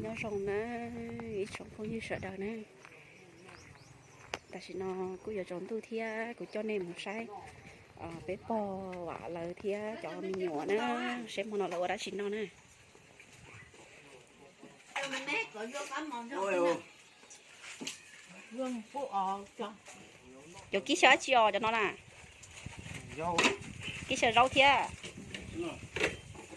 Nyob zoo na ib tsoom phooj ywg sawv daws na. Tam sim no kuj yuav tsaus ntuj thiab kuv coj nej mus saib peb pog lawv thiab cov me nyuam na, seb hmo no lawv ua dab tsi noj na. Cov kib xyaw dab tsi os cov no na? Kib xyaw zaub thiab.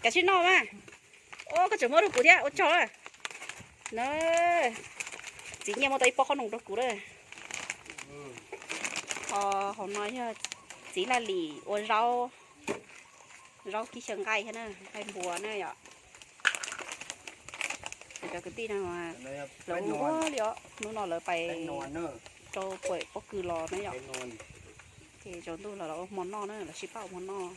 Kav tsij noj mas. Ua koj tseem muab rau kuv thiab, ua tsaug. Txiv Nyiaj muab tau ib pob qhob noom rau kuv lawm. Hauv no yog txiv Laj Lim ua zaub, zaub kib xyaw nqaij thiab na, nqaij npua na yom. Cov kwv tij no lawv ua li os, hnub no lawv pais rau puam pob kws los na yom. Ces tsaus ntuj los lawv ua hmo noj na, lawv sib pab ua hmo noj.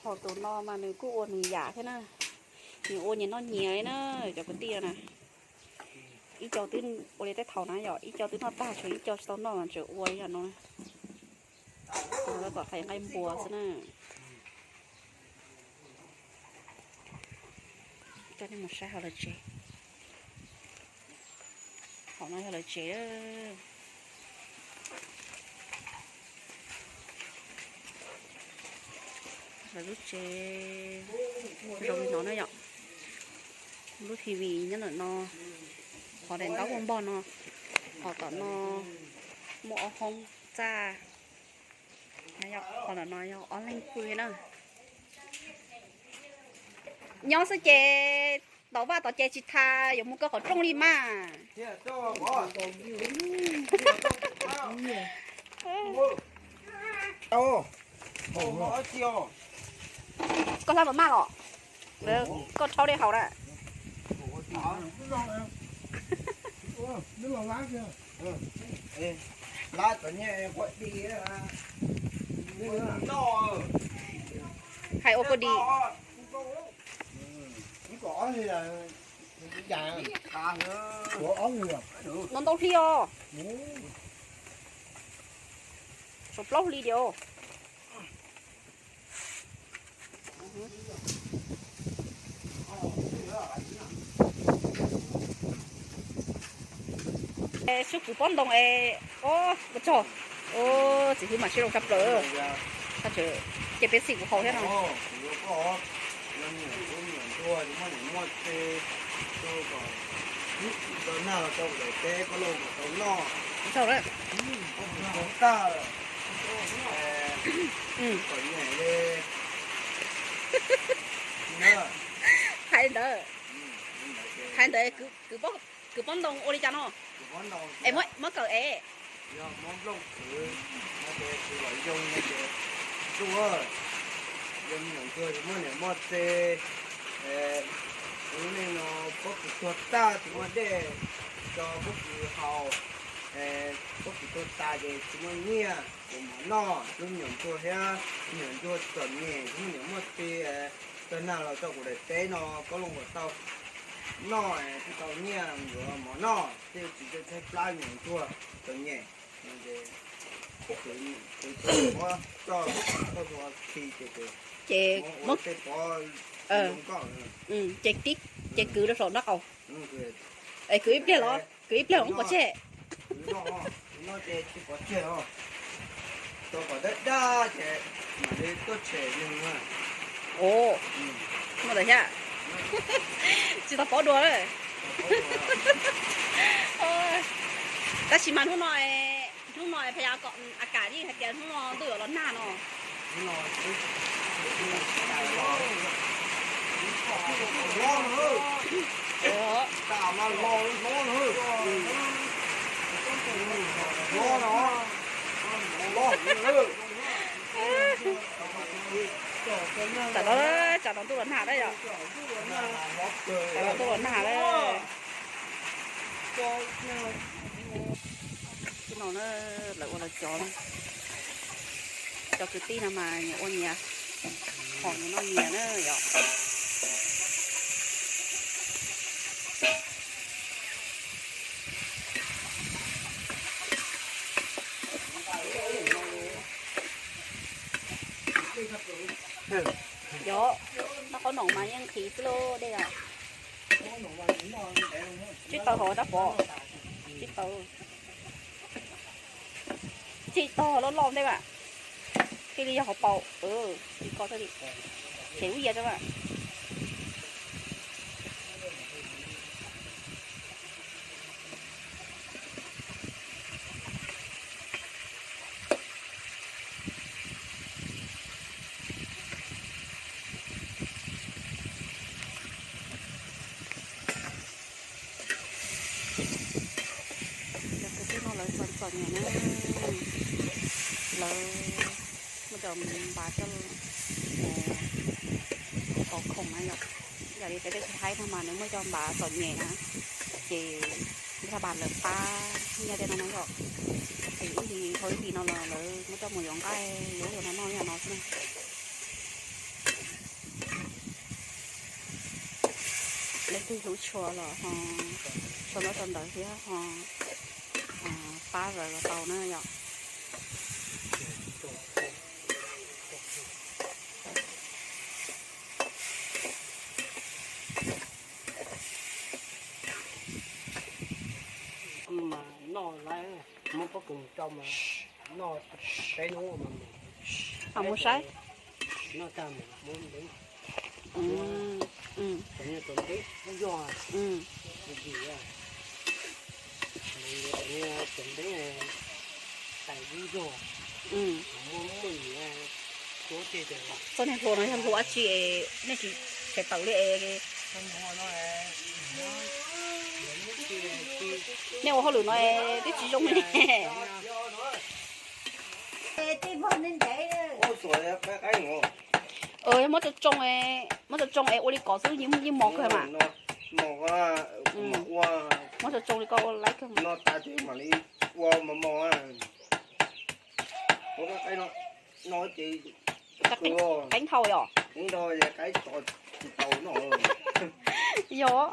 Hos tus no mas nws kuj ua nws yam thiab na, nws ua nyias noj nyias li na cov kwv tij na. Ib co twb ua li tej thaum na yom, ib co twb noj tag tshuav ib co tsis tau noj mas tseem ua li yam no. Tus no lawv kom hlais nqaij npua xwb na. Coj nej mus saib hauv lawv tsev. Hauv no yog lawv tsev. Lawv lub tsev zoo li no na yom. Lub T V nyob ntawm no, qhov daim ntaub npog no, qhov tom no muaj ob hoob txaj. Qhov ntawm no yog ob leeg pw na. Nyob xwb ces tau vaj tau tsev tsis tas yuav mus kaw qhov rooj li mas. Koj hlab mas maj los, koj rhaub dej haus na. Hais ua pag di. No ntau hli os. Saum plaub hli diam. Xub kuv pob ntoo es, ua tsaug. Txiv hwb mas sib zoo tshaj plaws. Ces peb xim kuv haus thiab no. Hais ntawd, hais ntawd kwv pob ntoo ua li cas no? Es muab kawm es. Yog me nyuam ntsuag tsis muaj niam muaj txiv, lub neej no pob kws tuag tag tsis muaj dej tso pob kws haus, pob kws tuag tas ces tsis muaj nyiaj yuav mov noj, lub me nyuam ntsuag thiab me nyuam ntsuag txom nyem tsis muaj niam muaj txiv, tag nag los tso kuv daim teb no koj looj kom tau noj, tsis tau nyiaj yuav mov noj, tej tsis tshaib plab me nyuam ntsuag txom nyem. Ces muab, ces tib, ces kwv rau saum nraub qaum. Es kwv ib pliag los, kwv ib pliag los pov tseg. Tsis tau pov dua. Tab sis mas hnub no, hnub no phaj yam kom a kam yeej hais tias hnub no ntuj yuav los nag no. Tam no, tam no ntuj los nag lawm yom. Tam no ntuj los nag lawm. Tam no lawv ua lawv cov, cov kwv tij no mas nyias ua nyias, hom nyias noj nyias na yom. Tsib tawg hauv rab pov, tsib tawg, tsib tawg loj loj ntej mas, thiaj li yog hauv paus. Ko thiaj li, ces lub yias rau mas. Cov kwv tij no lawv txom txom nyem na, lawv muab cov npav coj mus tov khoom na yom. Yam li peb tej tsis haib no mas nws muaj cov npav txom nyem na, ces npaj lawv pab nyiaj tej no na yom. Ces ib hlis dhau ib hlis no los lawv muab coj mus yuav nqaij yuav ub yuav no noj yam no xwb na. Leej twg hlub tshua los ho tso ntaub tso ntawv thiab ho pab lawv los tau na yom. Noj lawm, muab pob kws rau mas noj peb hnub mas mus, mus saib, noj tag mus muab ntev, cov ntev yog dim, cov ntev tais ib yog, muaj muaj nim, txoj niag hlua no yog hlua dab tsi es nej tsis tshais tawm li es nej ua hauj lwm no twb tsis zoo li. Muab tsoo tsoo, muab tsoo tsoo es ua li kom xwb yeej mos kawg mas. Muab tsoo tsoo li koj ua laib kawg. Qaib nthau yom? Yog.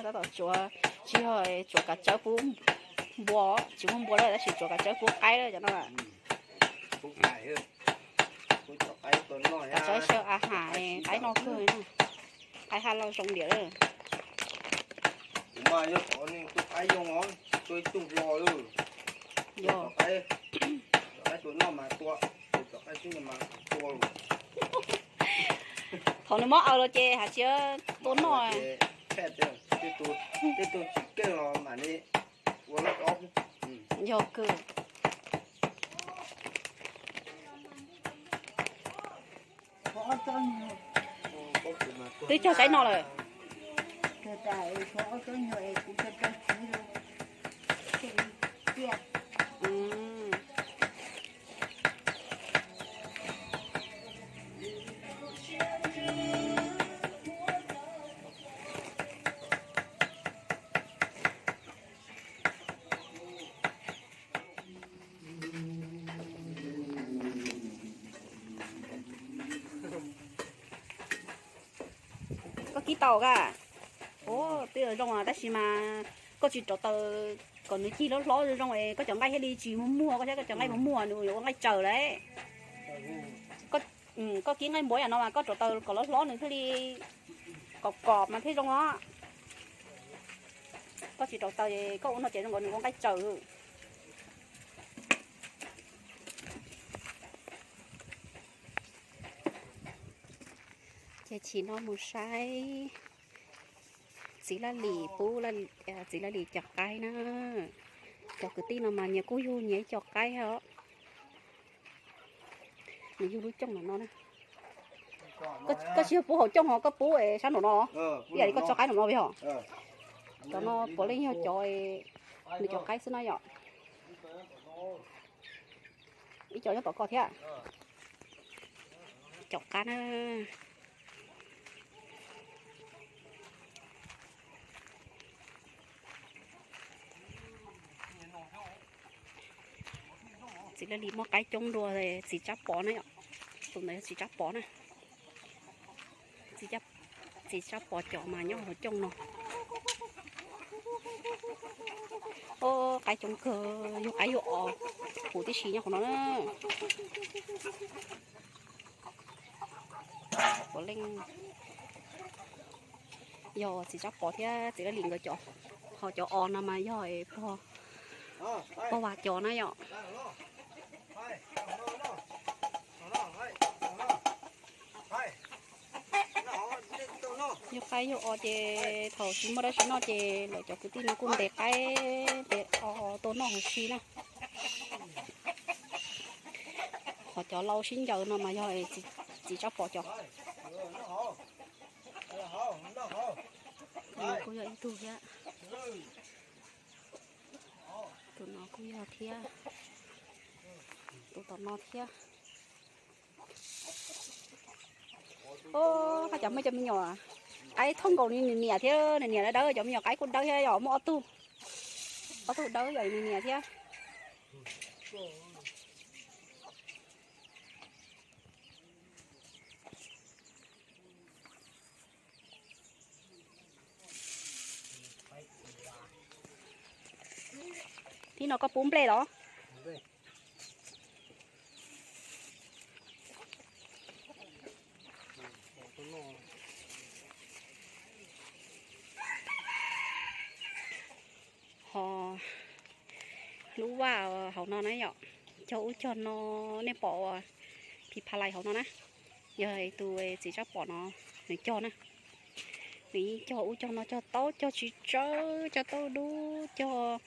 Tab tom tsuav, tsis yog tsuav kav tsawb pub npua, tsis muaj npua lawm tab sis tsuav kav tsawb pub qaib lawm cov no. Kav tsawb xyaw a has qaib noj kawg, qaib haj loj zoo diam lawm. Kuv mas yog cov neeg tua qaib zoo os, tua ib tug hlo lawm. Yog. Cov qaib tua noj mas tua, cov qaib xwb mas tua. Thaum nws mob aws los ces hais tias tua noj. Tej tug tsis keej los mam li ua noj dob. Yog kawg. Twb cog qaib no lawm. Koj kib tau ka? Twb zoo tab sis mas koj tsis rauv taws kom nws cig hlob hlob zoo zoo es koj cov nqaij thiaj li tsis muag muag, koj saib koj cov nqaij muag muag nws yuav ua nqaij tsaws lawm. Koj kib nqaij npuav yam no mas koj rauv taws kom hlob hlob nws thiaj li kom kom mas thiaj zoo os. Koj tsis rauv taws koj ua no ces zoo nkaus nws ua nqaij tsaws. Ces chim no mus saib txiv Laj Lim pub txiv Laj Lim cov qaib na. Cov kwv tij no mas nyias kuj yug nyias ib co qaib os. Nws yug lub cooj no no na. Koj tsis yog pub hauv cooj ho koj pub sab nraum no, ib yam li koj tso qaib nraum no os. Cov no puav leej yog cov, nws cov qaib xwb na yom. Ib co nyob tom ko thiab. Cov qab na. Txiv Laj Lis muaj qaib coob dua, txiv Tsab Pov na yom. Tus ntawd yog txiv Tsab Pov na. Txiv Tsab Pov cov mas nyob hauv cooj no. Qaib coob kawg, yug qaib yug os, huv tib si nyob hauv no na. Puav leej Yog txiv Tsab Pov thiab txiv Laj Lim nkawd cov, ho cov os no mas yog pog, pog Vas cov na yom. Yug qaib yug os ces thaum tsis muaj dab tsi noj ces lawv cov kwv tij no kuj ntes qaib ntes os tuaj noj huv si na. Ho cov lau sib ncaws no mas yog txiv Tsab Pov cov. Kuj yog ib tug thiab. Tus no kuj yog thiab. Tus tom no thiab. Hab cov muaj cov me nyuam qaib thoob nkaus li nws niam thiab, nws niam dawb dawb, cov me nyuam qaib kuj dawb thiab yom, muaj ob tug, ob tug dawb yom nws niam thiab. Thib no koj pub nplej los? Ho lub vaj hauv no na yom, cog ub cog no, nej pom uas phi pha lais hauv no na, yog tus txiv Tsab Pov no nws cog na. Nws yeej cog ub cog no, cog taub cog txiv tsawb, cog taub dub cog,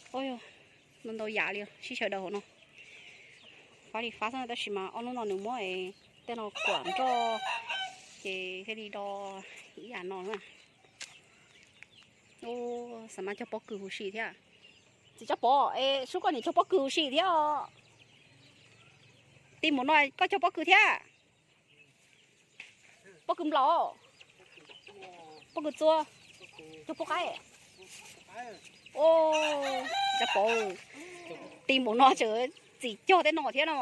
ntau ntau yam li sib sawv daws hauv no. Fab li fab xwb tab sis mas ob hnub no nws muab tej no kuam nroj ces thiaj li do ib yam no na. Xav mas cog pob kws huv si thiab. Txiv Tsab Pov es sub koj niam cog pob kws huv si thiab os. Ti mus no koj cog pob kws thiab. Pob kws nplaum, pob kws txua, cog pub qaib. Txiv Tsab Pov, ti mus no tseem txim cog tej no thiab no.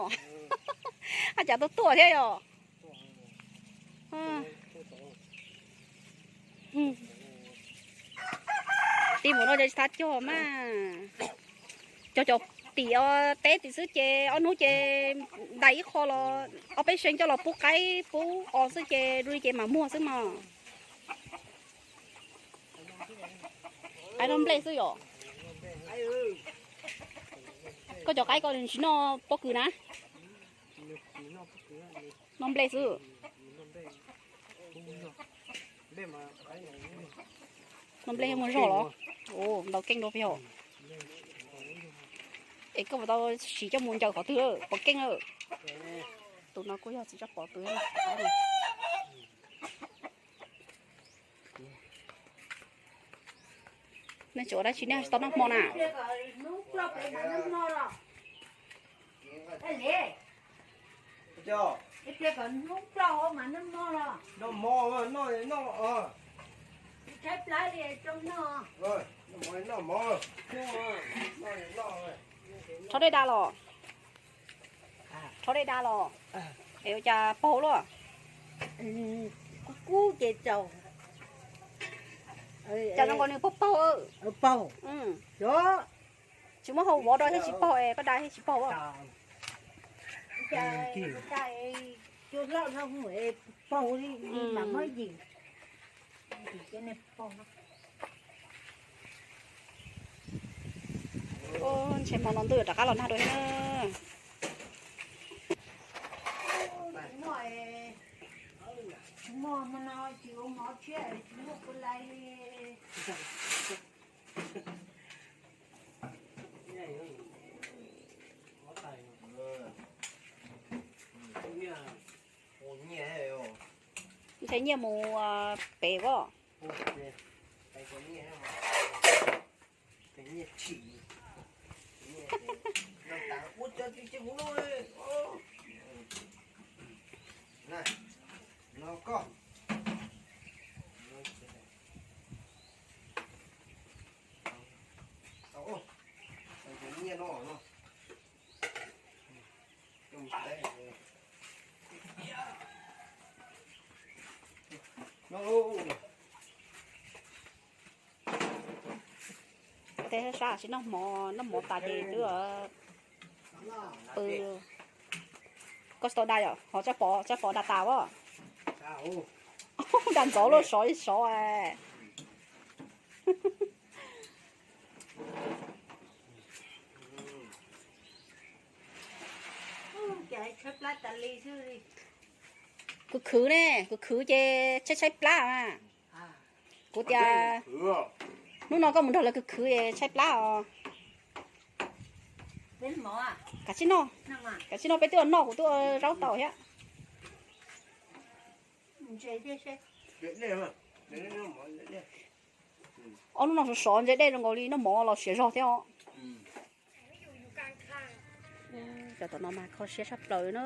Ab cas tuaj tuaj thiab yom. Ti mus no ces tsis tas cog mas. Cog cov tim teb tim xwb ces ob hnub ces ntais ib qho los ob peb seev coj los pub qaib pub os xwb ces dua li ces mam muag xwb mas. Qaib noj nplej xwb yom. Koj cov qaib ko nws tsis noj pob kws na? Noj nplej xwb. Noj nplej muaj zog los? Ntaus keej dua peb hom. Es koj puas tau siv coj mus ncaws qhov twg, pov keej lawm. Tus no kuj yog txiv Tsab Pov tus. Nej tseem ua dab tsi nej tsis tau noj hmo na? Rho dej da los. Rho dej da los. Es ua cas paug luaj? Kub kub ces tsaus. Cas zoo nkaus nws paug paug. Paug. Tsis muab hau vov rau thiaj tsis paug es koj da thiaj tsis paug. Paug li mam muab yim. Ntshe hmo no ntuj yuav rov qab los nag dua thiab na. Ntshe nyiaj mus pem as. Tej sab sib noj mov, noj mov tas ces twb pw. Koj tsis tau da yom, ho Tsab Pov, Tsab Pov da tas as. Ntxov luaj sov sov. Khwv khwv ne, khwv khwv ces tshaib tshaib plab mas. Kuv tias hnub no koj mus nrog lawv khwv khwv es tshaib plab os. Kav tsij noj, kav tsij noj, peb twb ua noj, kuv twb ua zaub tau thiab. Ob hnub no sov sov ntse dej zoo nkaus li noj mov los siav zog thiab os. Cov tom no mas kho siab tshaj plaws na.